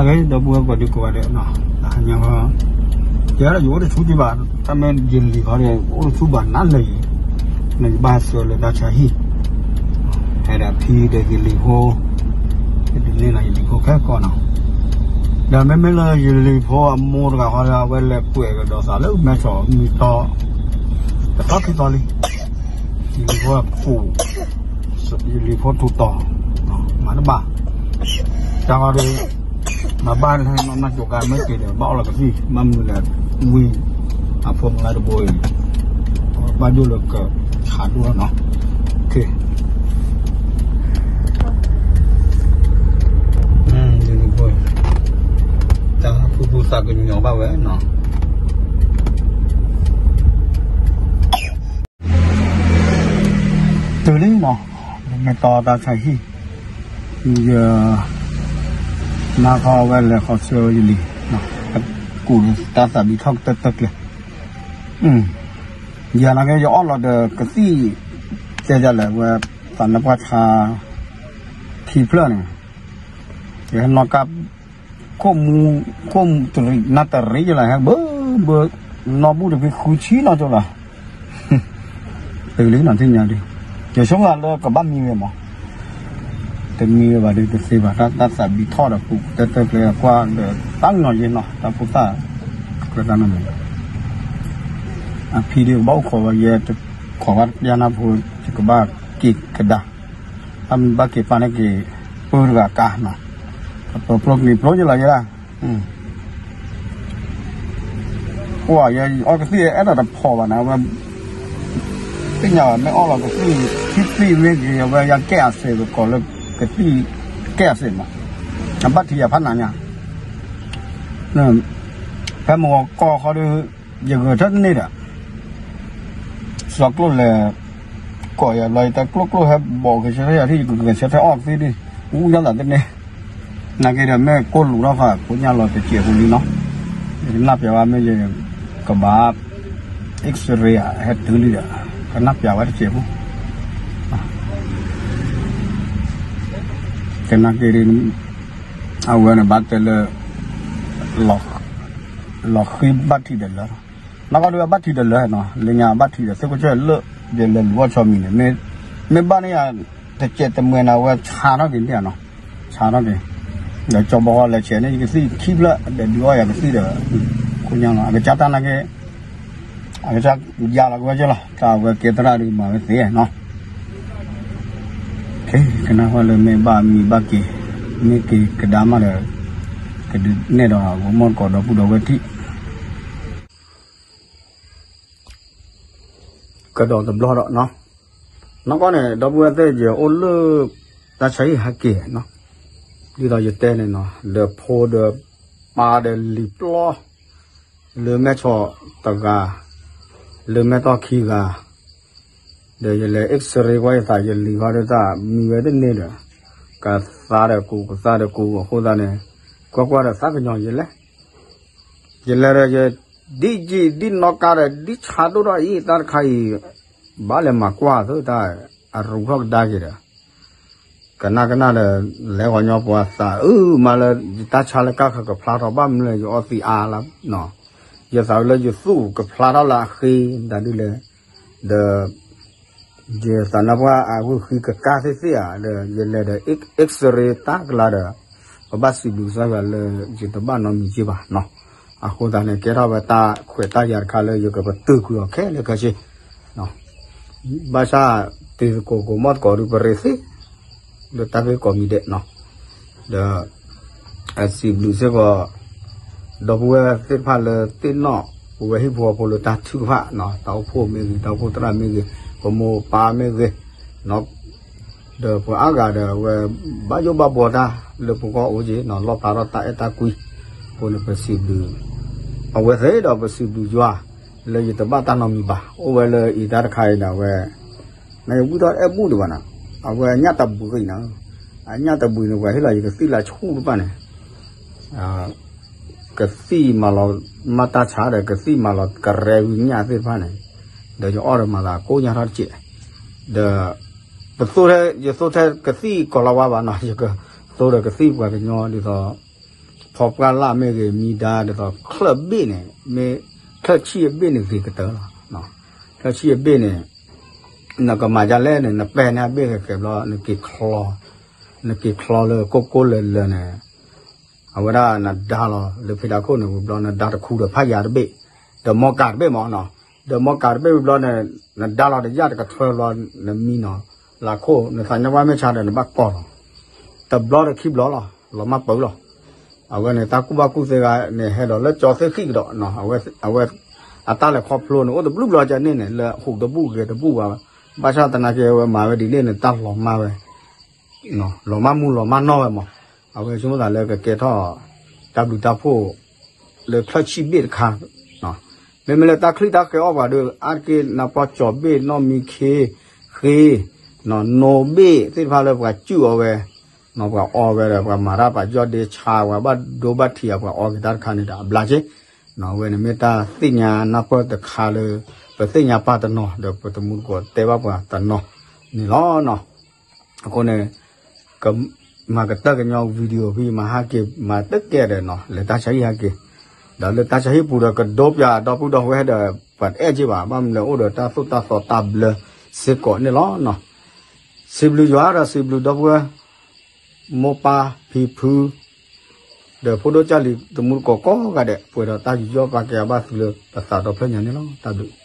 ကဲ ဒီပုၢ်ဝဲၢ်ကိးဒံကိးဂၤဒဲးနီၤ, တဟါညါဃီ ယဲဒၣ်ယအိၣ်တဆူက့ဘၣ်, တၢ်မ့ၢ်ယလံၤဃီဒီး အိၣ်တဆူဘၣ်နးလၢာ်အံၤ, နယဘၣ်ဟဲဆှၢလၢတၢ်ဆါဟံၣ်, ဖဲဒၣ်ဖံဒီးယလံၤဖိ, ယဒုးန့ၢ်လီၤယလံၤဖိခဲကီးနီၤ, ဒီးမ့မ့ၢ်လၢယလံၤဖိအမိၢ်တဂၤဃီဒီး အဝဲလဲၤကွဲးကဒီးသးလၢမဲဆီးမံၤတီ တသီခံသီလံ, ယလံၤဖိအပူၤ ယလံၤဖိထူးတီၤ, မၤတဘၣ်, တၢ်ဃီဒီး မၤဘၣ်လၢနီၢ်နီၢ်ကၠိၤကါမ့ၢ်က့ၤဒီး ဘၣ်အီၣ်လီၤကသံၣ် ဘၣ်မနုၤလဲၣ်, ဝံအဖိမုၣ်လၢတဘိအံၤ, ဘၣ်ဒိၣ်လၢကဆးဒိၣ်လီၤနီၤ, တၢ်ဖုဖုသးကညီၤဘၣ်ဝဲနီၤ တုၤလံနီၤ, မ့ၢ်တီတၢ်ဆါဟံၣ်, ယ နါခီဝဲလဲၤဃီဆှၢယလံၤ, ကူးတၢ်သးဘံထီၣ်ကတၢၢ်တၢၢ်ကျဲ, ယနာ်က့ ယအီၣ်လီၤဒီးကသံၣ်, တဲဒ်လဲၣ်ဝဲ, သးနပှၢ်ဆါ, ခံဖျၢၣ်န့ၣ်, ယဟဲနီၢ်ကၢ် ခိၣ်မူ, ခိၣ်မူတရံး နၢ်တရံးယလီၤ ဟဲဘၢဘၢ, နီၢ်ဘူၣ်တဖံဃုဆံနီၢ်ကၠိလီၤ, တုၤလံနီၤ သ့ၣ်ညါဒ်, ယဆိကမိၣ်လၢကဘၣ်မံဝဲမး, တမံဝဲဘၣ်ဒီးတသ့ဘၣ် တၢ်သးဘံထီၣ်ဒီး ကူးကတၢၢ်တၢၢ်ကျဲကွၢ်ဒီး တၢ်ညီယဲနီၤ တၢ်ဖိသၣ်, ကြၢးတၢ်နီတမံၤ, အဖံဒ်ကဘၣ်အိၣ်ခိးဝဲ ယတခိးဘၣ်တပျၢ်နၢ်ဖိ, ယကဘၣ်က့ၤကဒါ တၢ်မ့ၢ်ဘၣ်က့ၤပာ်န့ၢ်က့ၤ ပုၢ်တဂၤကါနီၤ, ပပျိကလံၤပျိယလီၤယဲဒၣ်, ပှၤယအီၣ်ကသံၣ်အဲၣ်ဒိးတဖီၣ်ဘၣ်န့ၣ် အဝဲ, သ့ၣ်ညါဘၣ် မ့ၢ်အီၣ်လီၤကသံၣ်, ထံသံၣ်မ့ၢ်ဂ့ၤ အဝဲယကဲအစဲး ပကိးလၢကသံၣ်, ကဲအစဲးမး, အဘၣ်ထံးယၤဖးနးညါ ဖဲမုၢ်ဂီၤကီၢ်ဃီဒီး, ယဂဲၤထၢၣ်တန့ၢ်ဒီး, စီၤကျိၣ်လဲၤ, ကိးယၤလီၤယတၢ်ကျိၣ်ကျိၣ်ဟဲဘီးက့ၤဆၢထၢၣ်ယၤထံၣ် ယကဂဲၤဆၢထၢၣ်အီၣ်သ့ဒ်, အူယၢ်သးတန့ၢ်, နာ်က့ဒီးမ့ၢ်ကိၢ်လူးထီၣ်ဃာ် ကိညၢ်လီၤတစဲးပူၤလံနီၤ, ယကနၢ်ပၢၢ်ဝဲမ့ၢ်ယကဘၣ် X-ray ဟဲတုၤလံဒီး, ကနၢ်ပၢၢ်ဝဲတစဲးဖိ, ကနၣ်က့ၤဒ်, အဝဲန့ၣ်ဘၣ်တဲလၢ လီၤဃံဘၣ်ထံးဒီးလၢ, နီၢ်ကီၢ်ဒုးအဘၣ်ထံးဒီးလၢနီၤ လၢညါဘၣ်ထံးဒီး သ့ၣ်ခိၣ်ဆၢၣ်လၢ, ယလဲၤလူၤအီၣ်ဆီမံၤန့ၣ်, မ့ၢ်ဘၣ်န့ၣ်ယၤ, တစဲးတမှဲၤန့ၣ် အဝဲဆါထီၣ်က့ၤန့ၣ်နီၤ, ဆါထီၣ်က့ၤ, ဒီးကၠီဘီဃီလဲၤဆဲးန့ၣ် ယကသံၣ်ခံဖျၢၣ် ဒီးဒုးအီၣ်ယၤကသံၣ်ဒီး, ခိညါနီၤ အကစၢ်တၢ်နာ်က့ အကစၢ်ယၤလီၤကဝဲက့လီၤ တၢ်အဝဲကဲသရၣ်ဒုးမၤဝဲသ့နီၤ, ကနၣ်ဃီလၢမ့ၢ်ဘၣ်မံၤဘၣ်က့ၤ, မ့ၢ်က့ၤကဒါမးဒီး, ကဒုးနဲၣ်ဒီးအဂီၢ်မီၢ်တကိးဒီပုၢ်ဒီဝဲၢ်ထံၣ် ကဒီးတဘျီဒီးနီၤ, နီၢ်ကီၢ်န့ၣ် ဒီပုၢ်ဝဲၢ်သ့ၣ်ယအိၣ်လၢ, တၢ်ဆါဟံၣ်ဟဲက့ၤနီၤ, ဒ်သိးယတဲန့ၣ်နီၤ ဒီးဖိဒီး, ပၢ်ဒီးလံၤပျီ, လၢမဲၢ်ဆီးတဂၤ, လၢမဲၢ်တီၢ်ခံဂၤ, ဒီးယလဲၤ X-ray ကွၢ်ယသး ယလံၤဃီဒီးတၢ်မံဝဲတန့ၢ်ဒီး, ကသါဒီးကူး ကသါဒီးကူးအဃိသတးန့ၣ်, ကွၢ်ကွၢ်ဒီးသးကညီၤယလဲၤ ယလဲၤဒီးယ, ဒ်ယံာ်ဒ်နီၢ်ကါဒီးဒ်ဆါဒိၣ်ထီၣ်အံၤ တၢ်တခါအံၤ, ဘၣ်လဲၤမၤကွၢ်သၢတၢ်, အရူၢ်ထီၣ်ကဒါက့ၤဒီး, ကနၣ်ကနၣ်ဒီး, လဲၤဂီၤညီပှၤသးအုးမးလၢ, ယတၢ်ဆါလၢကါခါကဖျါထီၣ်ဘၣ်မနုၤလဲၣ် ယအီသံးအါလၢ, ယသးအုးလၢယသူၣ်ကဖျါထီၣ်လၢအဃ့ မတၤဒ်လဲၣ်, ဒီး ယသးနါပှၢ်အဂုာ်ဃံကကါသ့ၣ်သ့ၣ်ဧါ ဒီးယလဲၤဒီး X-ray တၢ်ကလါဒီး, ပဘၣ်စံးဘျုးကစၢ်ယွၤလၢယတဘၣ်နီတမံၤက့ဘၣ်နီၤ, အဃိသတးန့ၣ် ကဲထီၣ်ဝဲတၢ်ခွဲးတၢ်ယာ်တခါလၢယကပတုာ်ကွံာ်အီၤခဲလၢာ်ခဲဆ့, ဘၣ်ဆၣ်, တံၤသကိးကိးမီၢ်သကိးဒုးပရ့သ့, လၢတၢ်ဂ့ၢ်ကိးမံၤဒဲးနီၤ, ဒီး အစံးဘျုးစ့ၢ်ကီး, ဒီပုၢ်ဝဲၢ်သ့ၣ်တဖၣ်လၢသ့ၣ်နီၣ်ပဝဲဟံၣ်ဖိဃီဖိလၢတၢ်ထုကဖၣ်, တၢ်အိၣ်ဖှိၣ်မ့ၢ်ဂ့ၤ, တၢ်အိၣ်ဖှိၣ်သရၣ်မ့ၢ်ဂ့ၤ, ပမိၢ်ပပၢ်မ့ၢ်ဂ့ၤ, ဒီးပှၤအါဂၤဒီးအဝဲ, ဘၣ်ယိၣ်ဘၣ်ဘှီတၢ်လၢပဂီၢ်အိၣ်က့ၤနီၤ လီၣ်ဖျါထီၣ်တၢ်အဲၣ်တၢ်ကွံ, အဃိန့ၣ်ပစံးဘျုး, အဝဲသ့ၣ်ဒီးပစံးဘျုးယွၤ, လၢယတဘၣ်တၢ်နီတမံၤဘၣ် အိၣ်ဝဲလၢအံၤတၢ်တခါအံၤဒီးအဝဲ နဝံထီၣ်အဲၣ်ဘူၣ်ဒံးဘၣ်နီၤ, အဝဲအညၣ်တဘှံးအံၤနီၤ, အညၣ်တဘှံးန့ၣ် ပှၤဟ့ၣ်လီၤယကသံၣ်လၢဆူၣ်တဖၣ်န့ၣ်, ကသံၣ်မၤလီၤမၢ်တၢ်ဆါဒီး ကသံၣ်မၤလီၤကရဲဝံၤညၣ်သ့ၣ်တဖၣ်န့ၣ်, ဒီးယအီၣ်ဒီးမၤသးကိညၣ်ထီၣ်တစဲး, ဒီး ပသိၣ်ထဲ ယသိၣ်ထဲကသံၣ်ကိးလီၤဝါဘၣ်နီၤ ယကသိၣ်ဒီးကသံၣ်ပှၤကညီဒ်သိး ဖီပှၢ်လၢ်မ့ၢ်ဂ့ၤ မံဒါဒ်သိး ချၢၣ်ဘ့ၣ်န့ၣ် မ့ၢ်ချၢၣ်ဆံၣ်အဘ့ၣ်န့ၣ်ဂ့ၤကတၢၢ်လီၤ. ချၢၣ်ဆံၣ်အဘ့ၣ်န့ၣ် နကမၤဒ်လဲၣ်န့ၣ် နပဲာ်န့ၢ်အဘ့ၣ်ဃဲးဃဲးဘျီ နက့ၤချီ, နက့ၤချီလၢကိၢ်ကိၢ်လၢၤလၢၤန့ၣ် အဝဲဒၣ်နဒါလီၤလၢဖံးဒါခိၣ်န့ၣ်ဝံၤဘျီ နဒါတခူဒီးဖးယၤတဘ့ၣ်, ဒီးမီကၤတဘ့ၣ်မးနီၤ, ဒီးမီကၤတဘ့ၣ်ဝံၤဘျီန့ၣ် နဒါလီၤတယၢ်တကထွဲဘျီ နမံနီၤ, လၢခိၣ် နသးညါဘၣ်မ့ၢ်ဆါဒီး နဘၣ်ကိးလီၤ, တဘျီဒီးခံဘျီလီၤ, လီၤမၢ်ပၢၤလီၤ. အဝဲန့ၣ် တၢ်ကူၣ်ဘၣ်ကူၣ်သ့ဂၤန့ၣ် ဟဲဒီးလၢကၠီသ့ၣ်ဃံၣ်ကဒီး, အဝဲ အတၢ်လဲၤခီဖျိန့ၣ် အိၣ်တဘျုးဘျီကန့ၣ်န့ၣ် လၢဟူးတဘူၣ်ဂဲၤတဘူၣ်ဘၣ်, ဘၣ်ဆၣ်သနာ်က့ အဝဲမၤဝဲဒ်န့ၣ်န့ၣ် တၢ်လီၤမၢ်ဝဲ လီၤမၢ်မူလီၤမၢ်နီၢ်ဝဲမး, အဝဲဆိကမိၣ်သးလၢကကဲထီၣ် တၢ်ဘျုးတၢ်ဖှိၣ် လၢချၢၣ်ဆံၣ်ဘ့ၣ်တခါ, မ့မ့ၢ်လၢတၢ်ချံၣ်တၢ်ဃဲၤအီၣ်ပှၤဒီး အါတက့ၢ်နပီၢ်ကၠီၤဘ့ၣ် နီၢ်မံခ့ ဃ့ နိဘ့ၣ်သ့ၣ်တဖၣ်လၢပှၤစုၣ်အီၤဝဲ, ပှၤအီဝဲဒီး ပှၤမၤတၢ်ပာ်ယီၢ်ဒ့ဆါ ပှၤဘၣ်ဒိဘၣ်ထံးအပှၤအီက့ၤတၢ်တခါန့ၣ်ဒီး အဘျါက့, အဝဲန့ၣ်မ့ၢ်တၢ်သ့ၣ်ညါနၢ်ပၢၢ်တခါလၢ ပသ့ၣ်ညါပၢ်တနီၤ ဒီးပတမူတကိးတဲဘၣ်ပှၤတနီၤန့ၣ်လီၤ. အဃိန့ၣ် ကမၤကတၢၢ်ကညီ video ဖဲမၤဟဲက့ၤ မၤတကဲဒီးနီၤ လၢတၢ်ဆါဟံၣ်ဟဲက့ၤ, ဒီးလၢတၢ်ဆါဟံၣ်ပူၤဒီး ကဒိပၠးဒီပုၢ်ဒီဝဲၢ်ဒီး ပှၤတအဲၣ်က့ၤဘၣ် ဘၣ်မနုၤလဲၣ် အိၣ်ဒီးတၢ်သိၣ်တၢ်သီတၢ်ဘျၢစ့ၢ်ကီးန့ၣ်လီၤ. စံးဘျုးယွၤဒီးစံးဘျုးဒီပုၢ်ဝဲၢ် မိၢ်ပၢ်ဖံဖု ဒီးဖိဒိၣ်ကၢ်လံၤတမူတကိးကိးဂၤဒဲး ပှဲၤဒီးတၢ်ယူးယီၣ်ပာ်ကဲအဘၣ်သုလၢပသးဒီဖျၢၣ်ညါန့ၣ်လီၤ. တၢ်ဘျုး